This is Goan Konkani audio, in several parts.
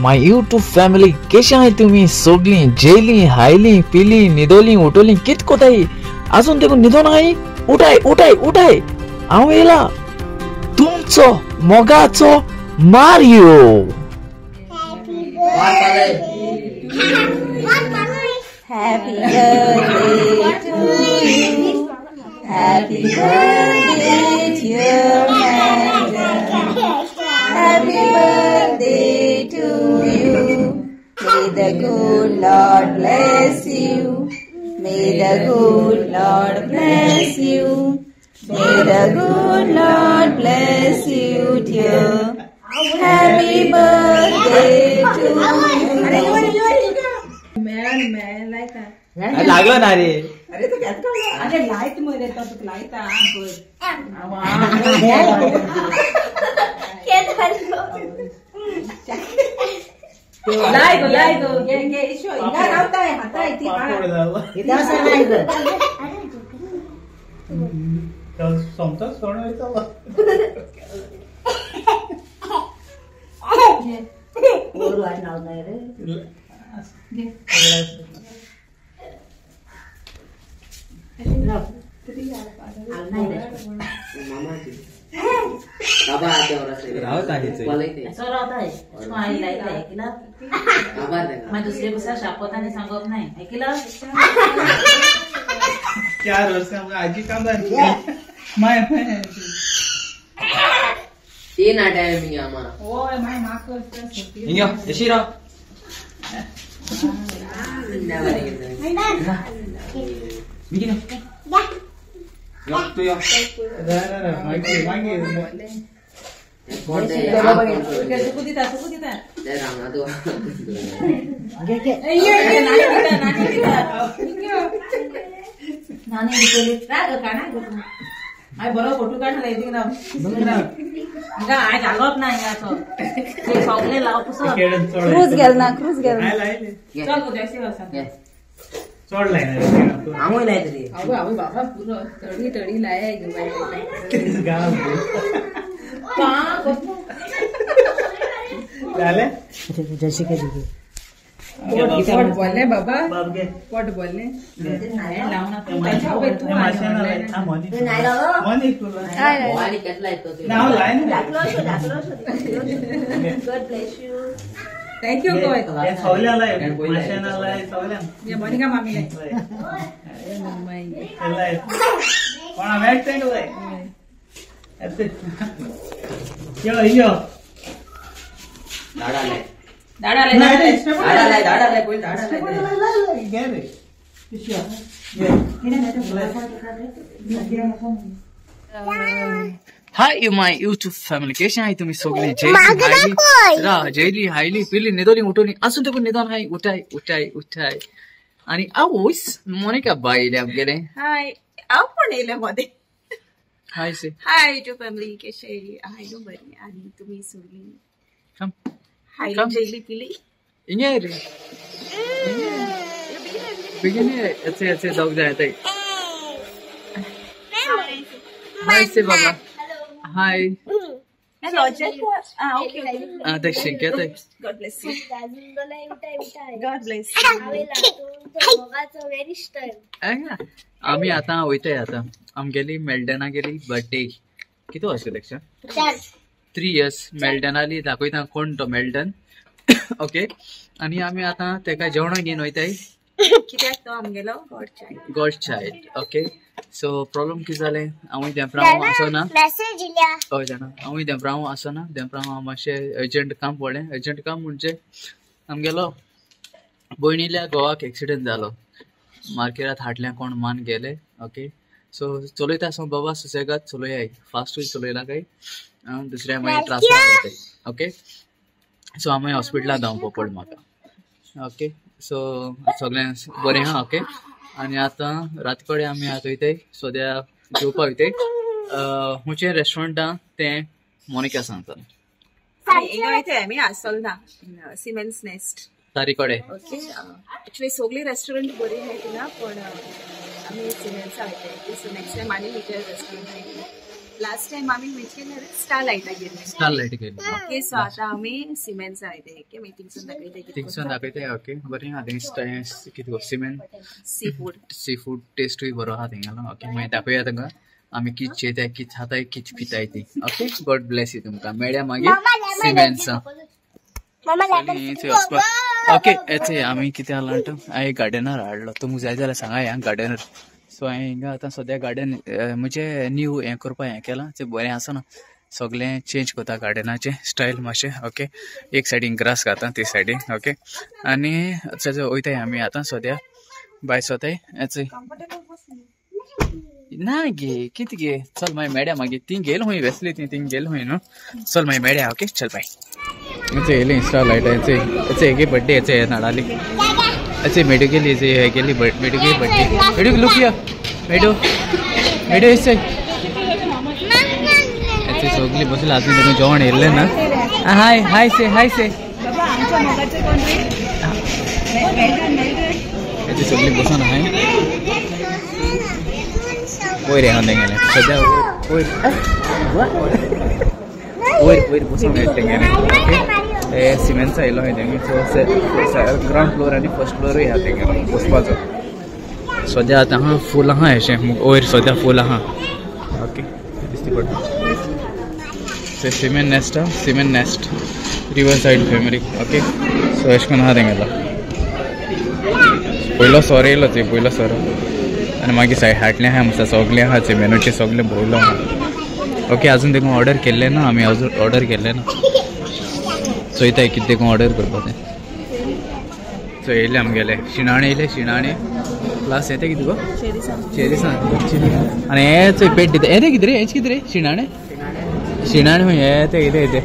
My YouTube family केशे आहाय तुमी सगळीं जेली हायली पिली न्हिदोली उठोली कित कोताय आजून देखून न्हिदोन आहाय उठाय उठाय उठाय हांव येयला तुमचो मोगाचो Mario. Happy birthday to you. Happy birthday dear Madam. Happy birthday to you. May the good Lord bless you. May the good Lord bless you. May the good Lord bless you, dear. Happy birthday to you. लागलो ना रे. अरे तो अरे लायत मरे तो तुका लायता. लाय गो लाय गो घे घे इशो हिंगा रावताय हाताय ती सोमतो सोण वयता. दुसरे बसा शापोताने सांगप नाही ऐकलं. 4 वर्ष आजी काम my तीन टायमिंग आमा. ओय my माक हिंगा यशी राव. यो तू यो. मागीर सुकू दिता सुकू दिता. मागीर बरो फोटो काडला ना हिंगा हांवें घालप ना हिंगा सगळे लावप. क्रूज गेल ना क्रूज गेल ना. चल गो जशी वसा चड लायना हांवूय लायत रे. आवय आवय बाबा पुरो तडी तडी लाय जालें. जशी कशी पोट बोलले बाबा पोट बोलले. Thank you Monica मामी. हाय my YouTube family केशे आहाय तुमी सगळीं जेली हायली पिली न्हिदोली उठोली आसून देखून न्हिदोन हाय उठाय उठाय उठाय. आनी आवयस मोनिका बाय येयलें आमगेलें. हाय हांव पण येयलें मदें. हाय से हाय युट्यूब फॅमिली केशे आहाय न्हू बरी आनी तुमी सगळीं हायली जेली पिली हिंगा रे बेगीन असे असे जावंक जाय आतां. हाय से बाबा. हाय. दक्षिण केते. God bless you. God bless. आमी आतां वयताय आतां आमगेली मेल्डना गेली बर्थडे. कितें वर्स लक्ष 3 इयर्स मेल्डनाली दाखयता कोण तो मेल्डन. ओके आनी आमी आतां तेका जेवणाक घेवन वयताय कित्याक तो आमगेलो god child. God child. Okay so problem कितें जालें हांवूय देंपराव आसना. हय जाणा हांवूय देंपराव आसना. देंपराव हांव मातशें अर्जंट काम पडलें. अर्जंट काम म्हणजे आमगेलो भयणील्या घोवाक एक्सिडंट जालो मार्केटात हाडल्या कोण मान गेले. ओके सो चलयता आसो बाबा सुसेगाद चलयाय फास्टूय चलयला काय दुसऱ्या मागीर त्रास जाता. ओके सो आमी हॉस्पिटलान धांवपा पडलें म्हाका. ओके सो सगळें बरें आहा. ओके आनी आतां रात कडेन आमी आतां वयताय सद्या जेवपा वयताय खंयचें रेस्टोरंट आहा तें मोनिका सांगता. हिंगा वयताय आमी आसोलना सिमेन्स नेस्ट तारी कडेन. ओके एक्चुअली सगळीं रेस्टोरंट बरी आहाय थिंगा पण आमी सिमेन्सा वयताय. सो नेक्स्ट टायम आनी खंयचे रेस्टोरंट आहाय लास्ट टाइम आम्ही खंयचे स्टार लायटा गेले. स्टार लायट गेले. ओके सो आता आम्ही सिमेंट आयते ओके थिंगसून दाखयता. थिंगसून दाखयता. ओके बरें आहा थिंग कितें cement seafood seafood टेस्टूय बरो आहा थिंगालो. ओके मागीर दाखोवया तांकां आमी कित जेताय कित खाताय कित पिताय ती. ओके गॉड ब्लेस you तुमकां. मेळया मागीर सिमेंट्सा. ओके येचे आमी कितें जालां म्हणटा हांवें गार्डनर हाडलो. तुमकां जाय जाल्यार सांगा ह्या गार्डनर. सो हांवें हिंगा आतां सद्या गार्डन म्हणजे न्यू हें करपाक हें केलां तें बरें आसा ना सगळें चेंज करता गार्डनाचें स्टायल मातशें. ओके एक सायडीन ग्रास घाता ते सायडीन. ओके आनी वयताय आमी आतां सद्या बाय सोताय येचे ना गे कितें गे चल मागीर मेळया मागीर ती गेल खंय वेसली ती थिंग गेल खंय न्हू. चल मागीर मेळया. ओके चल बाय. येचे येयले इंस्टा लायट येचे येचे हेगे बड्डे येचे नाडाली येचे मेडू गेली येचे हे गेली मेडू गे बड्डे. मेडू लुक या मेडू मेडू येचे येचे सगळी बसली अजून तुमी जेवण येयल्लें ना. हाय हाय से हाय से येचे सगळी बसून हाय वयर आहा तेंगेलें सद्या वयर वयर वयर बसून येता तेंगेलें. ओके हे सिमेंटचो येयलो खंय तेंगे. सो ग्रावंड फ्लोर आनी फर्स्ट फ्लोरूय आहा तेंगेलो बसपाचो. सद्या आतां आहा फूल आहा अशें वयर सद्या फूल आहा. ओके दिसती पडटा सिमेंट नेस्ट आहा cement nest river side family. Okay so अशें करून आहा तेंगेलो पयलो सोरो येयलो ते पयलो सोरो आनी मागीर सायड हाटलें आहा आमकां सगळें आहा ते मेनूचें सगळें भरलो आहा. ओके अजून तेका ऑर्डर केल्लें ना आमी अजून ऑर्डर केल्लें ना. चोयताय कितें तेका ऑर्डर करपा तें. सो येयलें आमगेलें शिणाणें येयलें शिणाणें प्लस येता कितें गो चेरिसां आनी हें चोय पेट दिता येते कितें रे हेच कितें रे शिणाणें शिणाणें खंय येते कितें येते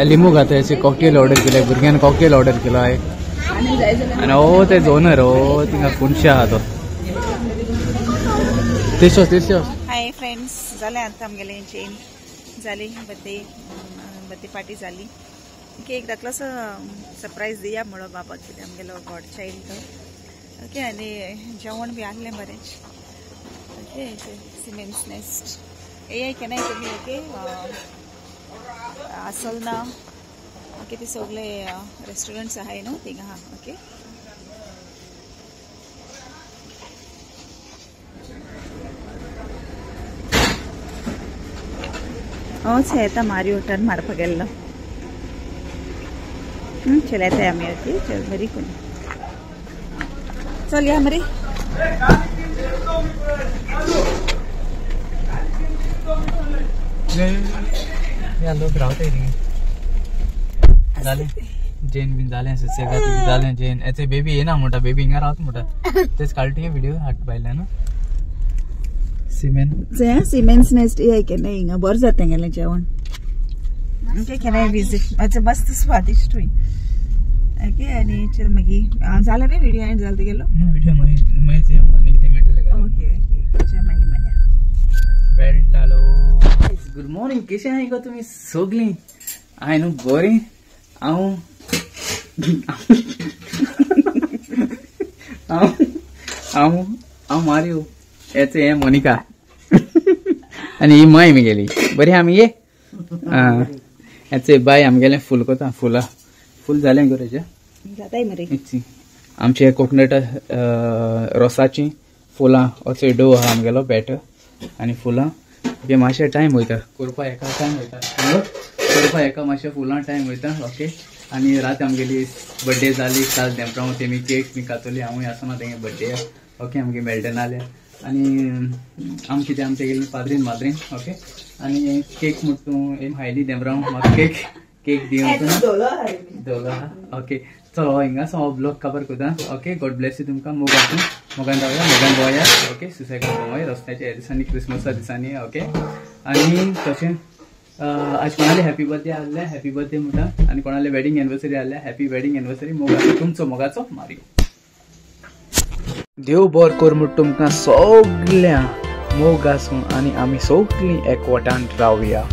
लिंबू घाता हेचे कॉकटेल ऑर्डर केले भुरग्यान कॉकटेल ऑर्डर केलो हांवें. आनी ओ ते जोनर ओ थिंगा कोणशे आहा तो तेशो तेशो. हाय फ्रेंड्स जालें आतां आमगेलें चेन जाली बर्थडे बर्थडे पार्टी जाली. केक धाकलोसो सरप्रायज दिया म्हणलो बाबा कितें आमगेलो गॉड चायल्ड तो. ओके आनी जेवण बी आहलें बरेंच. ओके सिमेंट्स नेस्ट येयाय केन्नाय तुमी. ओके आसोलना ओके ते सगळे रेस्टॉरंट्स आहाय न्हू थिंगा आहा. ओके होच येता मारियो टर्न मारपाक गेल्लो. चल येताय आमी. ओके चल बरी कोणी चल या मरे. लोक रावताय जालें जेन बीन जालें सुसेगाद जालें जेन. येचे बेबी येना म्हणटा बेबी हिंगा रावता म्हणटा तेच काडटा व्हिडिओ हाट भायल्यान न्हू. सिमेंट सिमेंट्स नेस्ट येय केन्नाय हिंगा बरें जाता तेंगेलें जेवण. ओके केन्नाय विजीट मातशें मस्त स्वादिश्टूय. ओके आनी चल मागीर जालें रे व्हिडिओ एंड जालो तुगेलो व्हिडिओ मागीर मागीर आनी कितें मेळटलें. ओके ओके चल मागीर मेळया. वेल जालो. गुड मॉर्निंग कशें आहाय गो तुमी सगळीं? हांवें न्हू बरें हांव हांव हांव हांव मारियो येचे हें मोनिका आनी ही माय आमगेली. बरी आहा मगे? आं येचे बाय आमगेलें फूल कोता फुलां फूल जालें गो तेजें जाताय मरे. आमचे कोकनट रोसाचीं फुलां असो डो आहा आमगेलो बॅटर आनी फुलां. ओके मातशें टायम वयता करपा एका टायम वयता करपा एका मातशें फुलां टायम वयता. ओके आनी रात आमगेली बड्डे जाली काल देमप्रां तेमी केक बी कातली हांवूय आसना तेंगे बड्डे. ओके आमगे मेल्टनाले आनी आम कितें आमचे गेली पाद्रीन माद्रीन. ओके आनी केक म्हूण तूं एम हायली देमराव म्हाका केक केक दिवन दोलो आहा. ओके चलो हिंगासो हो ब्लॉग काबार करता. ओके गॉड ब्लेस you तुमकां. मोग आसूं मोगान रावया मोगान भोंवया. ओके सुसेगाद भोंवया रस्त्याच्या दिसांनी क्रिसमसा दिसांनी. ओके आनी तशें आज कोणाले हॅपी बर्थडे आहले हॅपी बर्थडे म्हणटा आनी कोणाले वेडिंग एनिवर्सरी आहले हॅपी वेडिंग एनिवर्सरी. मोग आसूं तुमचो मोगाचो मारियो. देव बरो कर म्हूण तुमकां सगळ्या मोग आसूं आनी आमी सगळीं एकवटान रावया.